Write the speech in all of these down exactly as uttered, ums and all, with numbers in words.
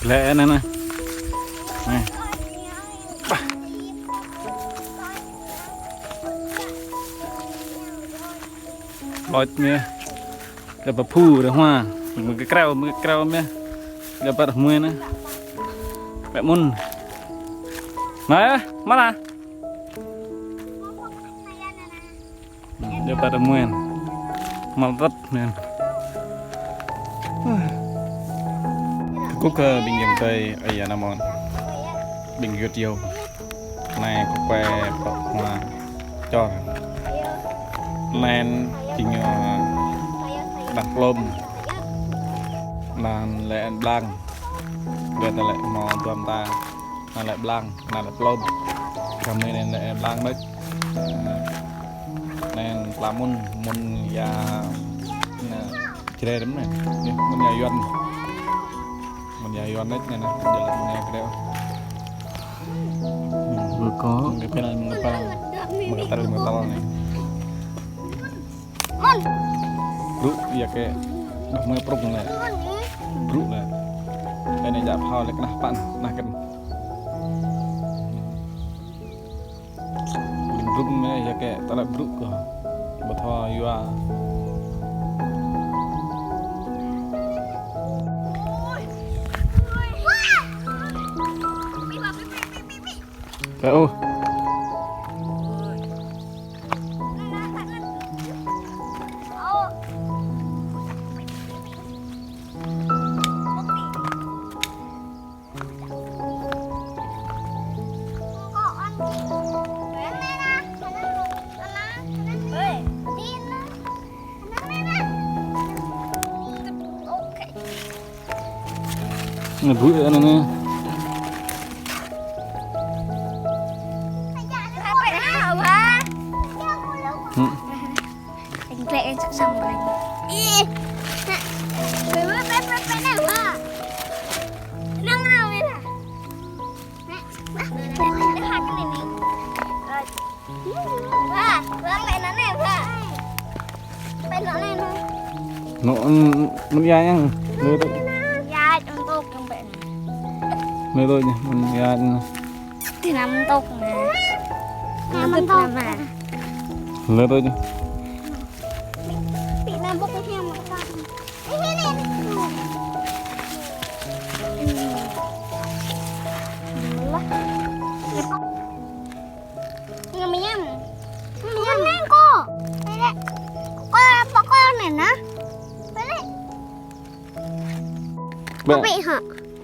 Lĕ anai anai. Anai. Bah. Lôč mia. Lĕ ba phu rơhua. Mơ̆ng kơkrao, mơ̆ng kơkrao mia. Lĕ ba rơhmui anai. Bĕ mŭn. Anai, mơ̆n anai. Djơ̆ pă tơmuen. Mơ̆l tơ̆t men. Kơkuh kơ ƀing ayŏng adơi, ơi yă ană mơnuih. Ƀing gơyut yơh. Anai kơkuh pơ̆k hua čor. Anai jing, ơ, đang plôm. Anai lĕ blang. Gơ̆ ta lĕ hmâo duăm ta. Anai lĕ blang. Anai lĕ plôm. Kơ mơi anai lĕ blang đôč. Anai pla mŭn, mŭn ia, anai, jrê đơ̆m anai. Yơh, mŭn ia Yuan. Mŭn ia Yuan đôč anai, anai. Jơlan mŭn ia jrê. Bơ ko. Mơ̆ng kơpel, mơ̆ng kơpel. Mơ̆ng kơtăl, mơ̆ng kơtăl anai. Mŭn. Brŭ, ia kơ. Đah mơi prŭng lĕ. Brŭ lĕ. Anai jak phao lĕ kơnah păn, nah kơ̆n. Ƀing brŭng anai ia kơ ta lĕ brŭ kơ. Ƀu thâo yua. Kơ ôh. Anai brŭ anai anai. Hưm. Anh Greg anh sẵn sàng rồi. Ê. Bé, bé, bé, bé, bé này hả? Đang nào vậy hả? Nè, nè, nè, hai cái này này. Rồi. Ba, ba, bé nó này ba. Bé nó này nó. Nó, ưm, mŭn ia yang. Lơ tơ. Ia, untuk yang bé. Lơ tơ, mŭn ia. Tui anŭn mơ̆n tŏk anai. Anŭn mơ̆n tŏk anai. Lơ tơ. Ƀu anai ƀôk hia mă ta. Ih, anai. Lah. Ngam ñam. Ngam ñam. Anai ko. Bĕ lĕ. Ko, apa ko anai nah? Bĕ lĕ. Bĕ. Kơpĕ hă?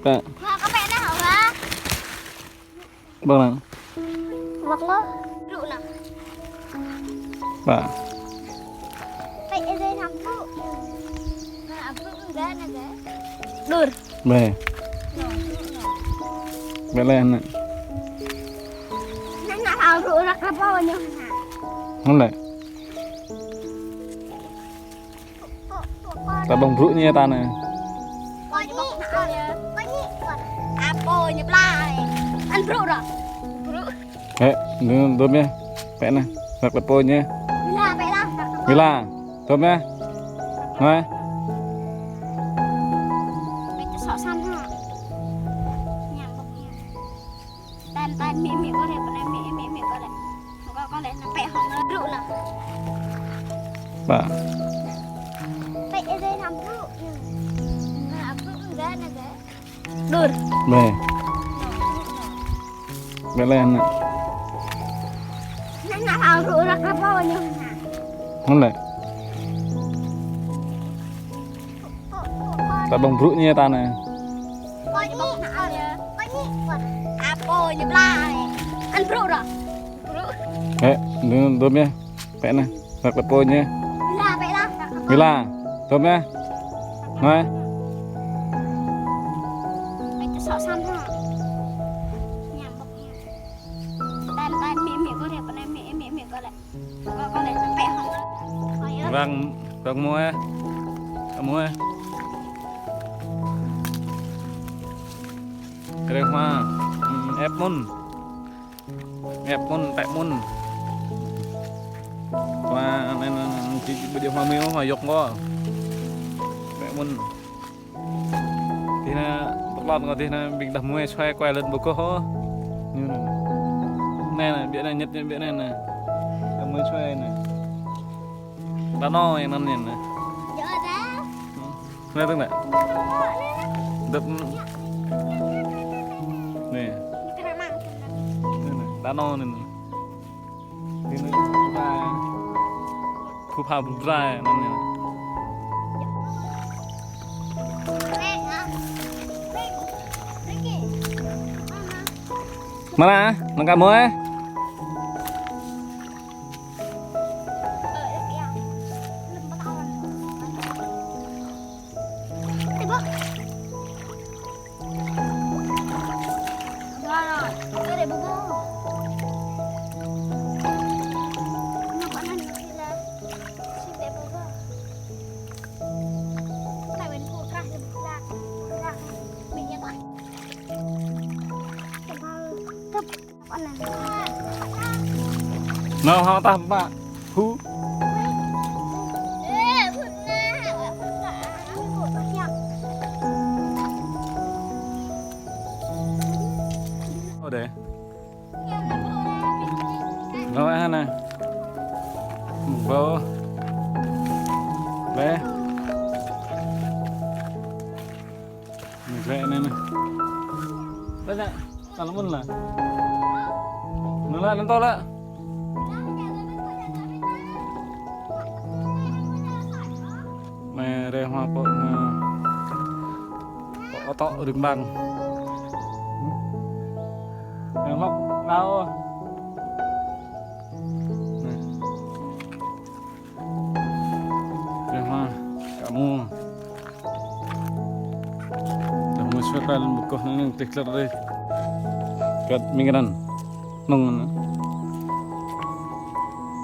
Bĕ. Hă, kơpĕ anai hă, hă? Bang nang. Bang lo. Brŭ nang. Ba. Pĕ ơi, hăm brŭ. Hă, brŭ nang ga, nang ga. Dur. Bĕ. Bĕ lĕ anai. Nang, nang hăm brŭ rak lăp ôh ñu. Nang lĕ. Ta ƀơ̆ng brŭ ñu ta anai. Apo ñu pla. Ăn brŭ rŏ. Brŭ. Hĕ, ñu dôm yơh. Pĕ anai. Rak lĕ pô ñu. Wila, pĕ lah. Wila. Dôm yơh. Anai. Pĕ čơ sŏ sam hă. Ñam bŏk ñu. Tan, tan, mĭ, mĭ, kơ rĕ, pơ anai, mĭ, mĭ, mĭ, kơ rĕ. Kơ, kơ rĕ, nao pĕ hŏng brŭ nao. Ba. Pĕ rĕ nao brŭ. Nao brŭ nao ga, nao ga. Dur. Bĕ. Bĕ lĕ anai. Nao, nao, nao brŭ ră kơ pô ñu nao. Nao lĕ. Ta ƀơ̆ng brŭ ñu ta anai. Apo ñu pla. Ăn brŭ rŏ. Brŭ. Hĕ, ñu dôm yơh. Pĕ anai. Rak lĕ pô ñu. Wila, pĕ lah. Wila. Dôm yơh. Anai. Pĕ čơ sŏ sam hă. Ñam bŏk ñu. Tan, tan, mĭ, mĭ, kơ rĕ, pơ anai, mĭ, mĭ, mĭ, kơ rĕ. Kơ, kơ rĕ, pĕ hŏng. Răng, răng mui. Răng mui. Răng hua. Ưm, ĕp mŭn. Ĕp mŭn, pĕ mŭn. Hua, anai, anai, anai, či, či, ƀu djơ̆ hua mui, hua yŏk kơ. Pĕ mŭn. Tui anai, pơ̆k Lŏn kơ tih anai, ƀing đah mơi suai kuai lŏn ƀu kơh hŏ. Anai anai, ƀiă anai, ñĕt ñĕt ƀiă anai anai. Đah mơi suai anai. Đah anŭn yang anŭn anai. Anai tơ̆ng anai. Dăp. Anai. Anai anai, đah anŭn anai. Anai anai. Khu pha brai anŭn anai. Mơ̆n ah, nang ka mơi? Nao hăng tah pă. Hu. Ơ đe. Nao ah anai. Mơ̆ng ƀâo. Lĕ. Mơ̆ng lĕ anai anai. Lĕ anai. Tal mơ̆n lah. Mơ̆n lah, lŏn tŏ lah. Anai rai hmua pơ, pơ ô tô rơ̆ng băng. Anai lŏk đao. Anai. Rai hmua, ka mơi. Đah mơi suai kuai lŏn ƀu kơh anŭn, tih klăt rai. Kơt mơ̆ng anŭn. Nong anŭn.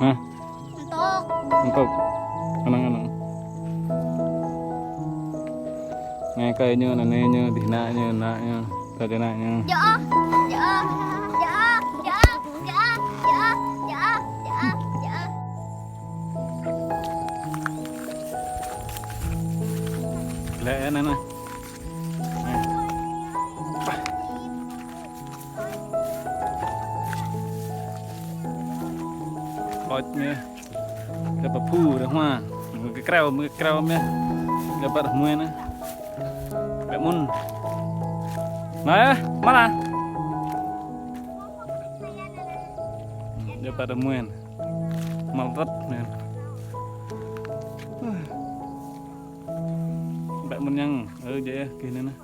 Hă? Anŭn tŏk. Anŭn tŏk. Anŭn anŭn. Anai kơ ñu, anai ñu, dih ană ñu, ană ñu, kơ ană ñu. Jŏ, jŏ, jŏ, jŏ, jŏ. Lĕ anai anai. Anai. Ôch anai. Lĕ pơphu rai hmua. Mơ̆ng kơ kreo, mơ̆ng kơ kreo mơ̆n. Lĕ pơphu anai. Ƀĕ mơ̆n. Anai, mơ̆n ah? Lĕ pơphu anai. Măl rơ̆t anai. Ƀĕ mơ̆n yang, ơ, jĕ, kih anai anai.